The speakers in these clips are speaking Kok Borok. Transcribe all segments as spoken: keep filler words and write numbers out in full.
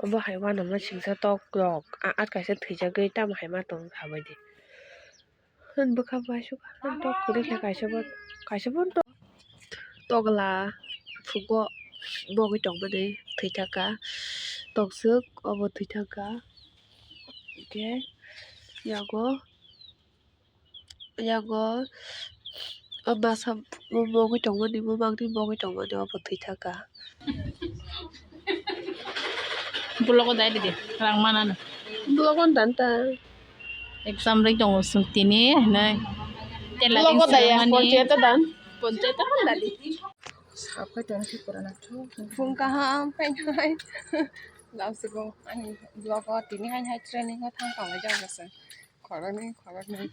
Obo hai uanama singsa tok rok, a, at kaisa thwijagwi tamo hai ma tong kha bai di. Hwn bwkha bai sukha, hwn tok kwrwi khe kaisa bo, kaisa bo tok. Tokla phugo bogwi tongmani thwi thangkha, tokswk obo thwi thangkha, hwnkhe yago. Yago o masa bo mogwi tongmani, bo mangtwi mogwi tongmani, obo thwi thangkha. Blogo dai didi, rang manano. Blogo dan ta. Exam ri tongo sung tini, hinwi. Blogo dai ya, ponchayat dan. Ponchayat dan dadi. Sapai tong si pura na thu. Phung kaham, phai hai. Lau sugo, ani blogo tini hai hai training o thang tong jao basa. Khoroknwi, khoroknwi.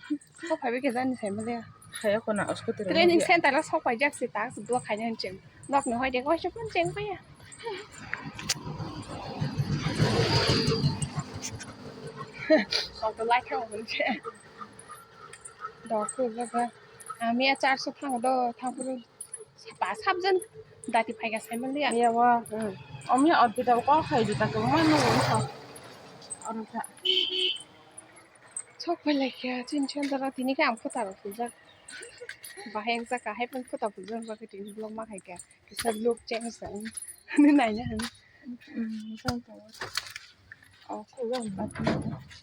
Sok phaibai khe jani saimaliya. Khaya khona scooty rok. Training center o sok paijak si tak si dua khaina hinching. Nokni hoi de koi chukun cheng paya. Sok to lai kha mo che. Dok ko ga ga. Ami a char so thang do thang puru. Sapa sabjon dati phaika saimaliya. Iya wa. Hmm. Omi hospital ko khai juta ko mo no ko. Aro ka. Sok pai lai kha, chini center o tini khe ang photo rok phunjak. Bahai wngjakha, hai phano photo phunjaknai bagwi tini vlog ma khaikha. Kisa look change wng. Hinwi naina hinwi. Oh,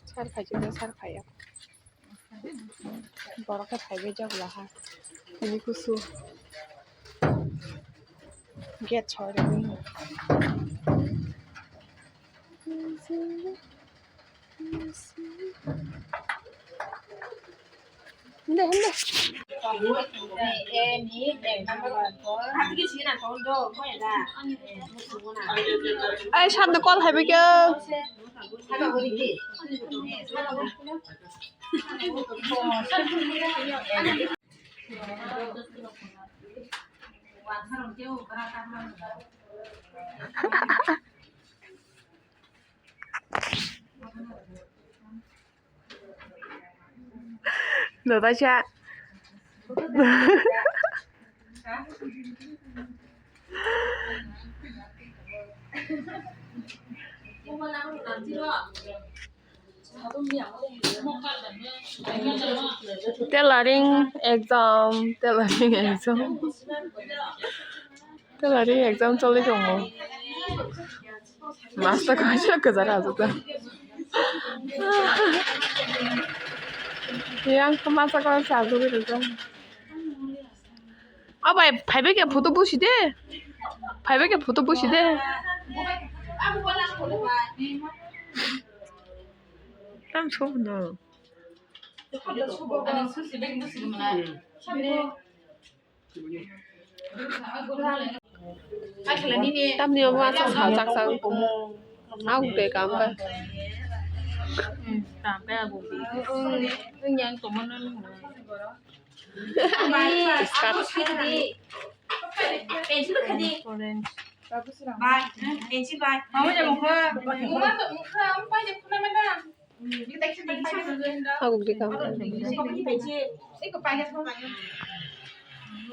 sir phai chwng sir phai ya. Borok khe phaibai jak laha. Tini kusu. Gate soi rwgwi. Hinde, hinde. Ai, sabdo call haibai khe. Natasha. Tailoring exam, tailoring exam, tailoring exam choli tongo. Master kaisa kwcharo aswk ta. Yang master kaisa aswk rijak. O bai, phaibai khe photo busi de. Phaibai khe photo busi de. Tam so no. Tamni omo aswk salchak chak tongmo. Aguk de kam khe. Hmm, kam khe aguk de. Nwng yang tongmano nung. Skirt. Orange. Aguk de kam.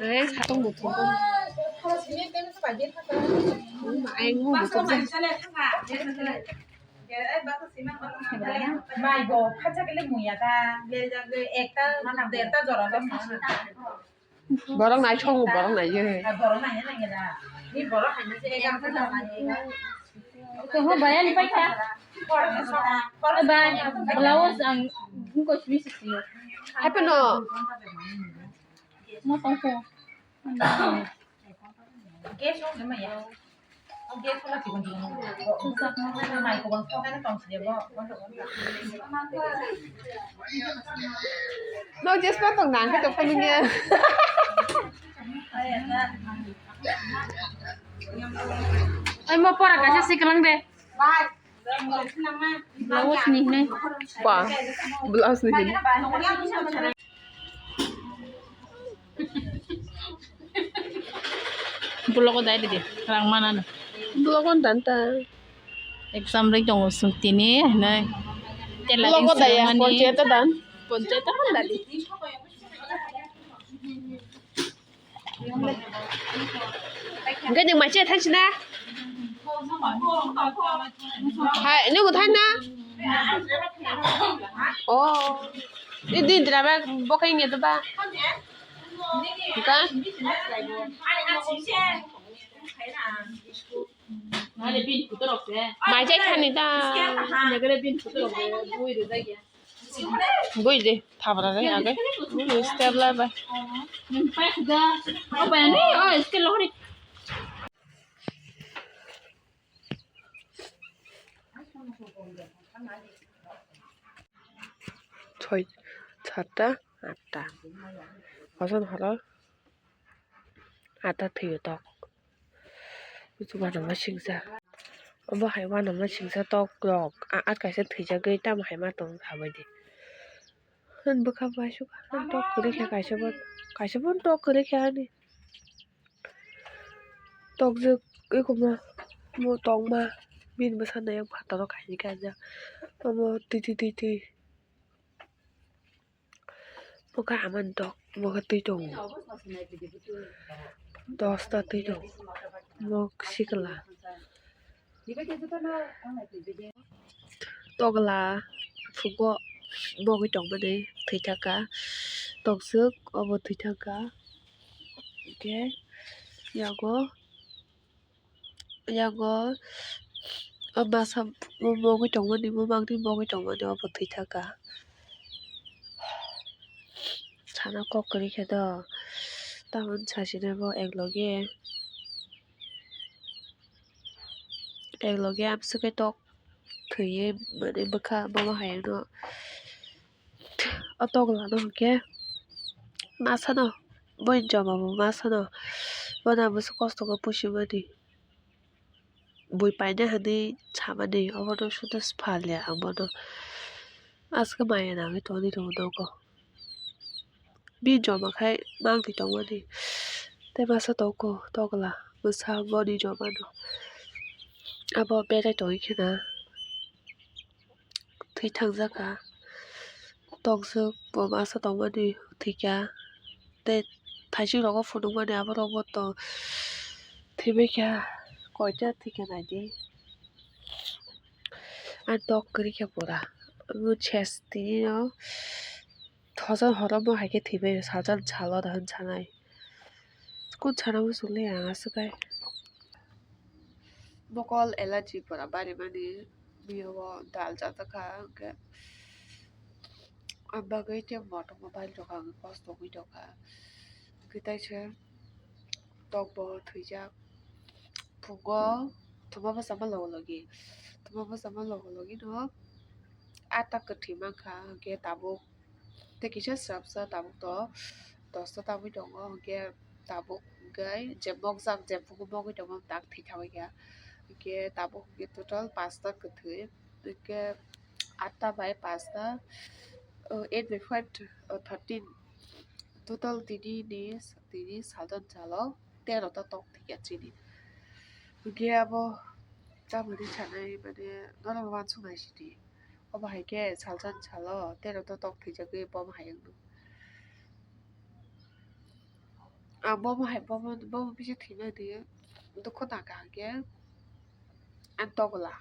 Eh, satung butung. Ai, ngu butung. Mai bo khacha kele muya ta. Ekta, derta jora ta. Borok nai song, borok nai ye. Borok nai ye nang da. Ni borok hai se ekta jora nai. Ko ho bayani paisa. Ba, blouse ang ko simi sisi. Hape no. Mo tong ko. No, just pa tong nang ka to phone niya. Ay, mo pora kaisa siklang de. Blouse ni hinwi. Ba, blouse ni hinwi. Blogo dai didi, rang manano. Blogo dan ta. Exam ri tongo sung tini hinwi. Blogo dai ya, ponchayat dan. Ponchayat dan dadi. Hwnkhe nwng mai se thang sina? Hai, ini bukan na? Oh, ini drama bokai nge ba? Bukan? Mai jai khani da. Bui de thabra re age. Bui step la ba. Choi, satta, atta. Hosan horo. Ata thwiyo tok. Uanama singsa. Obo hai uanama singsa tok rok. A, at kaisa thwijagwi tamo hai ma tong sabaidi. Hwn bwkha bai sukha. Hwn tok kwrwi khe kaisa bo, kaisa bo tok kwrwi khe ani. Tokjwk eko ma, mo tongma. Bini bwsa nai phataro kainwi kaijak. Omo twi twi twi twi. Bo khe amani dok, bo khe twi tongo. Dosta twi tongo. Bo sikla. Tokla phugo bogwi tongmani thwithaka. Tokjwk obo thwithaka. Hwnkhe yago. Yago o masa o mogwi tongmani, bo mangtwi mogwi tongmani, obo thwithaka. Sana kok kwrwi khe do, tamoni sasina bo ekloge, ekloge amswk khe tok thwiwi mani bwkha bono hai wngno. O tokla no hwnkhe masano, boini joma bo masano, bono bwswk kosto khe pusimani, bui paina hinwi samani, obono suda siphalya ang bono, aswk maya nangwi tongwi tongo nogo, bini joma khai mangtwi tongmani, tei masa tongo tokla bwsa boni joma no, abo berai tongwi kheno. Thwi thangjaka, tokjwk bo masa tongmani thwikha, tei thaichuk rogo phunukmani aborok bo to thwibaikha, koita thwikha naidi, ani tok kwrwikha pura, omo ses tini no. Thosa horo mo hai khe thwibai salsa salo da hwn sanai. Kung sana muchung le ang aswk kai. Mokol allergy pura barimani biyo o dal jatokha hwnkhe. Ang bagwi tei motom mobile rok ang kosto wngwi tongkha. Hwnkhe taisa tok bo thwijak. Phungo thuma bwsa ma logi logi. Thuma bwsa ma logi logi no. Ata kwthwi mankha, hwnkhe tabuk tei kisa swrapsa tabuk to dosta tabwi tongo, hwnkhe tabuk hwnkhe je mokjak je phungo mogwi tongo tak thwi thabaikha, hwnkhe tabuk hwnkhe total pasta kwthwi, hwnkhe atta bai pasta, o, eight by five, o, thirteen, total tini ni, tini salsa salo. Tero ta tok thwikya chini. Hwnkhe abo tamoni sanai mane norok uansuknai sidi. Obo hai khe salsa ni salo tero ta tok thwijagwi bomo hai wngno. Ang bomo hai bomo bomo bisi thwimani dukhu nangkha hwnkhe. Ang togla,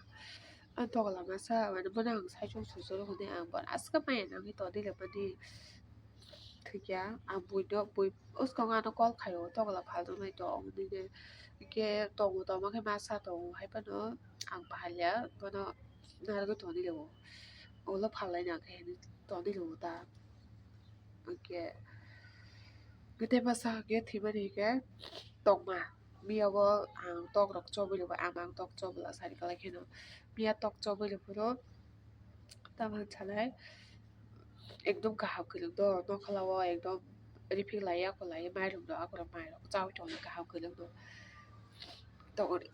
ang togla masa mane bono ang saichung suchung hwnwi ang bono aswk maya nangwi tongwi lemani thwikya. Ang buino bui bwskango ano call khaio, togla phaljaknai tong hwnwi khe, hwnkhe tongo tongma khe masa tongo, hai phano ang paharya bono narwgwi tongwi tongo, ulo phalnai nang khe hinwi tongwi tongo ta. Hwnkhe tei masa hwnkhe thwimani hwnkhe tongma. Miya o ang tok rok chobwi rwba, ang ang tok chobwla sari kwlai kheno. Miya tok chobwi rw phuru tamo sanai ekdom kaham kwrwng do, nokhola o ekdom rifik lai ya, akolai mairok do, akorok mairok chawi tongna kaham kwrwng do. Tongoni.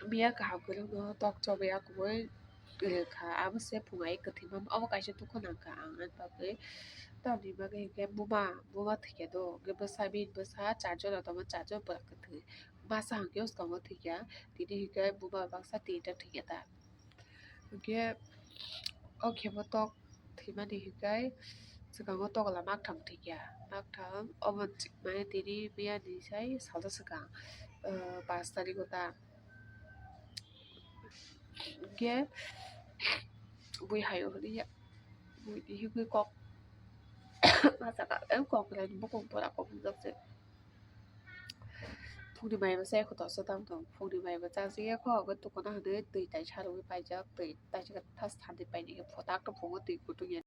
Miya kaham kwrwngno tok chobwi akugwi rwkha, abo se phungai kwthwima obo kaisa dukhu nangkha ang ani bagwi. Tamoni bagwi hinkhe buma, buma thwikhe do, hwnkhe bwsa bini bwsa charjon rok tongma charjon pura kwthwi. Masa hinkhe bwskango thwikya, tini hinkhe buma baksa tinta thwikya ta. Hwnkhe o khe bo tok thwimani hinkhe Swkango togola maktham thwikya, maktham obo mane tini miyani sai salsa swkang, ah, pas tarikh o ta. Hwnkhe bui haio hwnwi ya, bui tihigwi kok ma saka, em, kok belai ni bukung pura kok nukjak se. Phungni mai bo se khoto se tang tong, phungni mai bo chajak ya kho, hwnkhe tukuna hwnwi twi taisa rwui paijak, twi taisa khe thas thani paini khe photak to phungo twi kutung ya.